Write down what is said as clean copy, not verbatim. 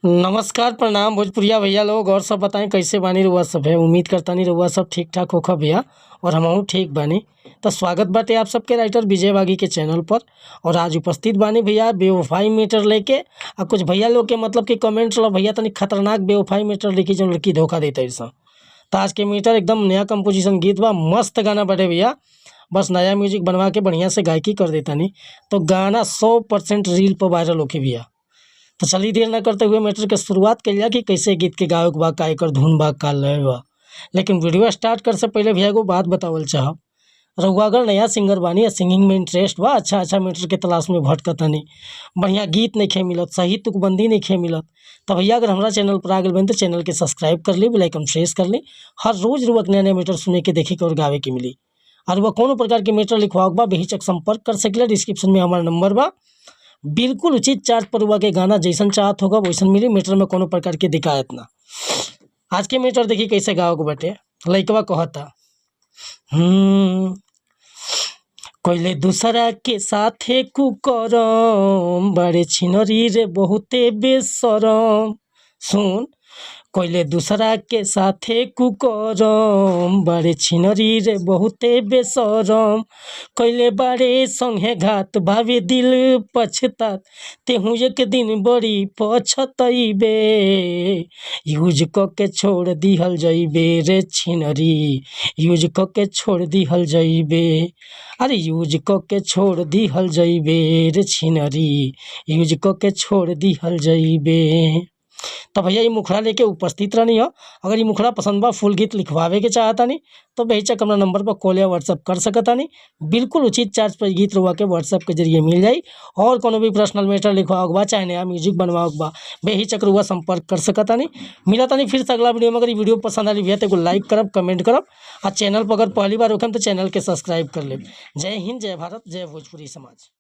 नमस्कार, प्रणाम भोजपुरिया भैया लोग। और सब बताएं, कैसे बानी रउआ सब? है उम्मीद करतानी रउआ सब ठीक ठाक होखा भैया और हमहू ठीक बानी। तो स्वागत बाटे आप सबके राइटर विजय बागी के चैनल पर और आज उपस्थित बानी भैया बेवफाई मैटर लेके। आ कुछ भैया लोग के मतलब कि कमेंट रहा, भैया तनी खतरनाक बेवफाई मैटर लिखी जो लड़की धोखा देता सन। तो आज के मैटर एकदम नया कंपोजिशन गीत बा, मस्त गाना बाटे भैया। बस नया म्यूजिक बनवा के बढ़िया से गायकी कर देता नहीं तो गाना 100% रील पर वायरल होके भैया। तो चलिए, देर न करते हुए मैटर के शुरुआत कइल जा कि कैसे गीत के गावे के बा, का एकर धुन बा, का लय बा। लेकिन वीडियो स्टार्ट कर से पहले भैया एगो बात बतावल चाहब। रउआ अगर नया सिंगर बानी या सिंगिंग में इंटरेस्ट बा, अच्छा अच्छा मैटर के तलाश में भटकतानी, बढ़िया गीत नइखे मिलत, सही तुकबंदी नइखे मिलत, तो भैया अगर हमारा चैनल पर आ गइल बानी तो चैनल के सब्सक्राइब कर ली, बेल आइकन प्रेस कर ली। हर रोज़ रउआ के नया नया मैटर सुने के, देखे के और गावे के मिली। और वह कोनो प्रकार के मैटर लिखवावे के बा, बेहिचक संपर्क कर सकिला। डिस्क्रिप्शन में हमारा नंबर बा। बिल्कुल उचित चार्ज पर रउआ के गाना जैसन चाहत होगा वैसन मिली। मैटर में कोनो प्रकार की दिक्कत ना। आज के मैटर देखी कैसे गावे के बाटे। लइकवा कहता, कइले दूसरा के साथे कुकरम, बड़े छिनरी रे बहुते बेशरम। सुन, कइले दूसरा के साथे कुकरम, बड़े छिनरी रे बहुते बेशरम। कइले बारे संगे घात, भावे दिल पछतात, तेहू एक दिन बड़ी पछतइबे। यूज क के छोड़ दिहल जइबे रे छिनरी, यूज क के छोड़ दिहल जइबे। अरे यूज क के छोड़ दिहल जइबे रे छिनरी, यूज क के छोड़ दिहल जइबे। तो भैया, ये मुखड़ा लेके उपस्थित रहनी हो। अगर ये मुखड़ा पसंद बा, फुल गीत लिखवावे के चाहतानी, तो बेहिचक हमरा नंबर पर कॉल या व्हाट्सअप कर सकतानी। बिल्कुल उचित चार्ज पर गीत रउआ के व्हाट्सअप के जरिए मिल जाई। और कोनो भी पर्सनल मैटर लिखवावे के बा, चाहे नया म्यूजिक बनवावे के बा, बेहिचक रउआ संपर्क कर सकतानी। मिलतानी फिर से अगला वीडियो में। अगर ये वीडियो पसंद आली भैया तो एगो लाइक करब, कमेंट करब आ चैनल पर अगर पहली बार होखम तो चैनल के सब्सक्राइब कर लेब। जय हिंद, जय भारत, जय भोजपुरी समाज।